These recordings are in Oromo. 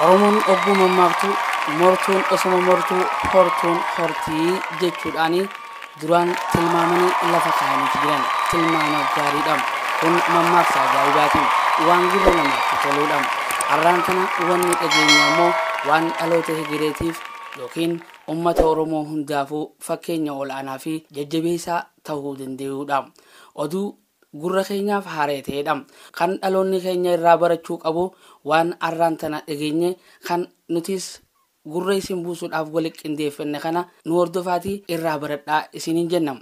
Oromoon ogguu mammaaktu mortuun osuma mortuu hortuun hortii jechuudhaan duraan tilmaamanii lafa kaa'aniiti jiran. Tilmaama gaariidha. Kun mammaaksa ajaa'ibaati. Waan gurra namaatti toluudha. Har'aan kana wanni dhageenya immoo waan dhaloota hegereetiif yookiin uummata Oromoo hundaafuu fakkeenya ol'aanaa fi jajjabeessaa ta'uu danda'uudha. Oduu gurra keenyaaf haaree ta'edha. Kan dhaloonni keenya irraa barachuu qabu waan har'aan tana dhageenye kan nutis gurra isin buusuudhaaf walitti qindeeffanne kana nu hordofaatii irraa baradhaa isiniin jenna.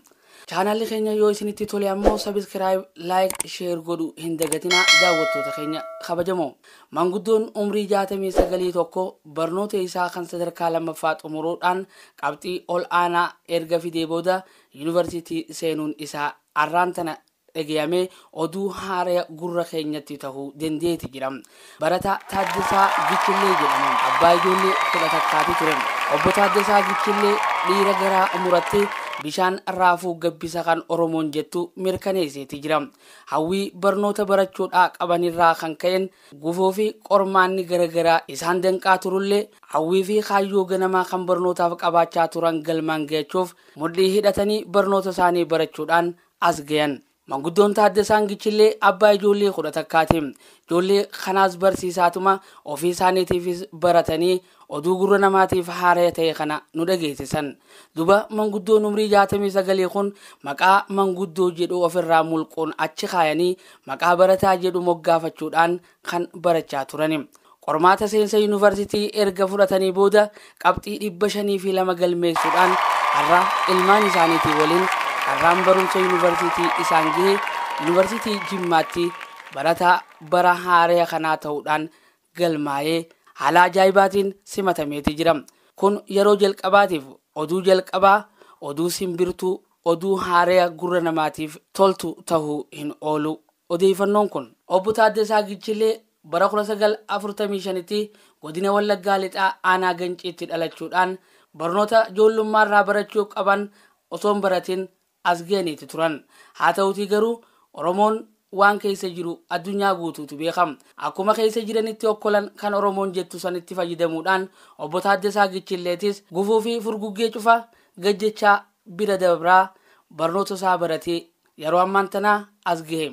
Chaanaalli keenya yoo isinitti tole ammoo subscribe, like, share godhu hin dagatinaa daawwattoota keenya kabajamoo. Maanguddoon umrii 69 tokko barnoota isaa kan sadarkaa lammaffaa xumuruudhaan qabxii ol aanaa erga fidee booda yuunivarsiitii seenuun isaa har'aan tana dhagayamee oduu haaraa gurra keenyatti ta'uu dandeeti jira. Barataa Taaddasaa Gichillee jedhama. Abbaa ijoollee 11 ture. Obbo Taaddasaa Gichillee dhiira garaa murattee bishaan raafuu gabbisa kan Oromoon jettu mirkaneesseeti jira. Hawwii barnoota barachuudhaa qabanirraa kan ka'een gufuu fi qormaanni garaagaraa isaan danqaa turullee hawwii fi kaayyoo ganamaa kan barnootaaf qabaachaa turan galmaan gahuuf mudhii hidhatanii barnoota isaanii barachuudhaan as gayan. Manguddoon Taaddasaan Gichillee abbaa ijoollee 11ti. Ijoollee kanaas barsiisaatuma ofii isaaniitiifis baratanii oduu gurra namaatiif haaraa ta'e kana nu dhageessisan. Duba manguddoon umrii 69 kun maqaa manguddoo jedhu ofirraa mulquun achi kaayanii maqaa barataa jedhu moggaafachuudhaan kan barachaa turani. Qormaata seensa yuunivarsiitii erga fudhatanii booda qabxii 502 galmeessuudhaan har'a ilmaan isaaniitii waliin carraan barumsa yuunivarsiitii isaan gahe yuunivarsiitii Jimmaatti barataa bara haaraa kanaa ta'uudhaan galmaa'ee haala ajaa'ibaatiin simatameeti jira. Kun yeroo jalqabaatiif oduu jalqabaa, oduu simbirtuu, oduu haaraa gurra namaatiif toltu ta'uu hin oolu. Odeeffannoon kun obbo Taaddasaa Gichillee bara 1945tti godina Wallaggaa Lixaa aanaa Ganciitti dhalachuudhaan barnoota ijoollummaarraa barachuu qaban osoo hin baratin as ga'aniiti turan. Haa ta'utii garuu Oromoon waan keessa jiru addunyaa guutuutu beekama. Akkuma keessa jiranitti okkolan kan Oromoon jettu sanitti fayyadamuudhaan obbo Taaddasaa Gichilleetis gufuu fi furguggee cufa gajjachaa bira dabraa barnoota isaa baratee yeroo ammaan tanaa as gahe.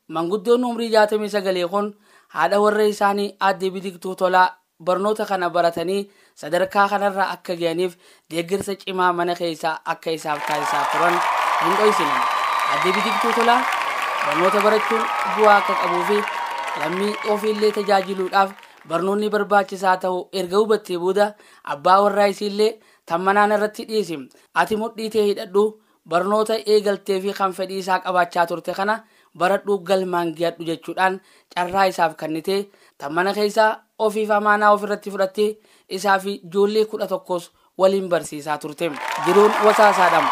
Manguddoon umrii 69 kun haadha warra isaanii aadde Biqiltuu Tolaa barnoota kana baratanii sadarkaa kanarra akka ga'aniif deeggarsa cimaa mana keessaa akka isaaf taasisaa turan hin dhoysine. Aadde Biqiltuu Tolaa barnoota barachuun bu'aa akka qabuu fi lammii ofiillee tajaajiluudhaaf barnoonni barbaachisaa ta'uu erga hubattee booda abbaa warraa isiillee tammanaan irratti dhiisi. Ati mudhii ta'e hidhadhu barnoota eegaltee fi kan fedhii isaa qabaachaa turte kana baradhuu galmaan gahadhu jechuudhaan carraa isaaf kennitee tammana keessaa ofiif amaanaa ofirratti fudhattee isaa fi ijoollee 11 waliin barsiisaa turte. Jiruun wasaasaadhaan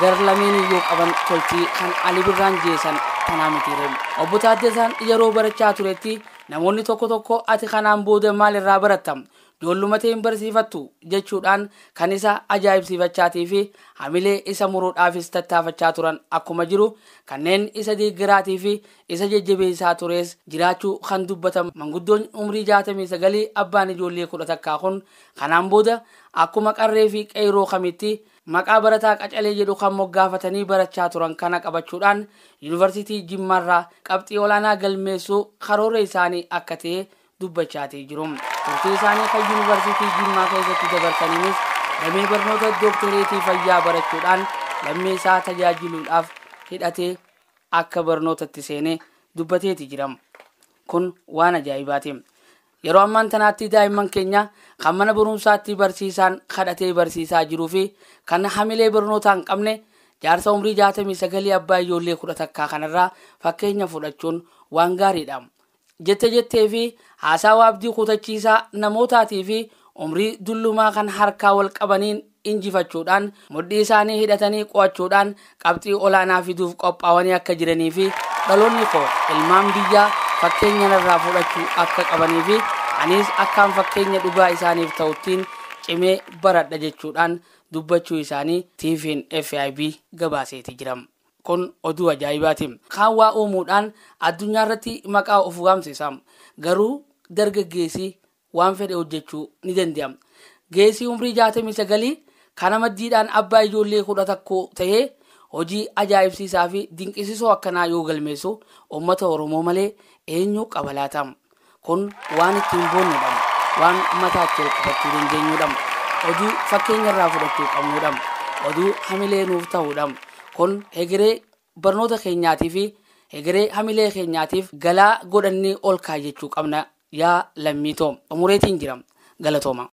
gar lameen iyyuu qaban toltii kan Ali Birraan jeesan tanaa mitiire. Obbo Taaddasaan yeroo barachaa turetti namoonni tokko tokko ati kanaan booda maalirraa baratta? Ijoolluma ta'e hin barsiifattu jechuudhaan kan isa ajaa'ibsiifachaatii fi hamilee isa muruudhaafis tattaafachaa turan akkuma jiru kanneen isa deeggaraatii fi isa jajjabeessaa tures jiraachuu kan dubbatan manguddoon umrii 69 abbaan ijoollee 11 kun kanaan booda akkuma qarree fi qeyroo kamitti maqaa barataa qacalee jedhu kan moggaafatanii barachaa turan kana qabachuudhaan yuunivarsiitii Jimmaarraa qabxii olaanaa galmeessuu karoora isaanii akka ta'e dubbachaatii jiru. Turtii isaanii kan yuunivarsiitii Jimmaa keessatti dabarsaniinis damee barnoota dooktereetii fayyaa barachuudhaan lammii isaa tajaajiluudhaaf hidhatee akka barnootatti seenee dubbateeti jira. Kun waan ajaa'ibaati. Yeroo ammaan tanaatti daa'imman keenya kan mana barumsaatti barsiisaan kadhatee barsiisaa jiruu fi kan hamilee barnootaa hin qabne jaarsa umrii 69 abbaa ijoollee 11 kanarraa fakkeenya fudhachuun waan gaariidha. Jette jettee fi haasawa abdii kutachiisaa namootaatii fi umrii dullumaa kan harkaa wal qabaniin injifachuudhaan mudhii isaanii hidhatanii qo'achuudhaan qabxii olaanaa fiduuf qophaa'anii akka jiranii fi dhaloonni koo ilmaan biyyaa fakkeenya narraa fudhachuu akka qabanii fi anis akkaan fakkeenya dhugaa isaaniif ta'uttiin cimee baradha jechuudhaan dubbachuu isaanii TV'n FIB gabaaseeti jira. Kun oduu ajaa'ibaati. Kaan waa uumuudhaan addunyaa irratti maqaa of waamsisa. Garuu dargaggeessi waan fedhe hojjechuu ni danda'a. Geessi umrii 69 kana maddiidhaan abbaa ijoollee 11 ta'ee hojii ajaa'ibsiisaa fi dinqisiisoo akkanaa yoo galmeessu uummata Oromoo malee eenyu qaba laata? Kun waan ittiin boonnudha. Waan mataatti ol qabachuu dandeenyudha. Oduu fakkeenya irraa fudhachuu qabnudha. Oduu hamilee nuuf ta'udha. Kun hegeree barnoota keenyaatii fi hegeree hamilee keenyaatiif galaa godhannee ol kaayyachuu qabna yaa lammiitoo. Umureetiin jira. Galatooma.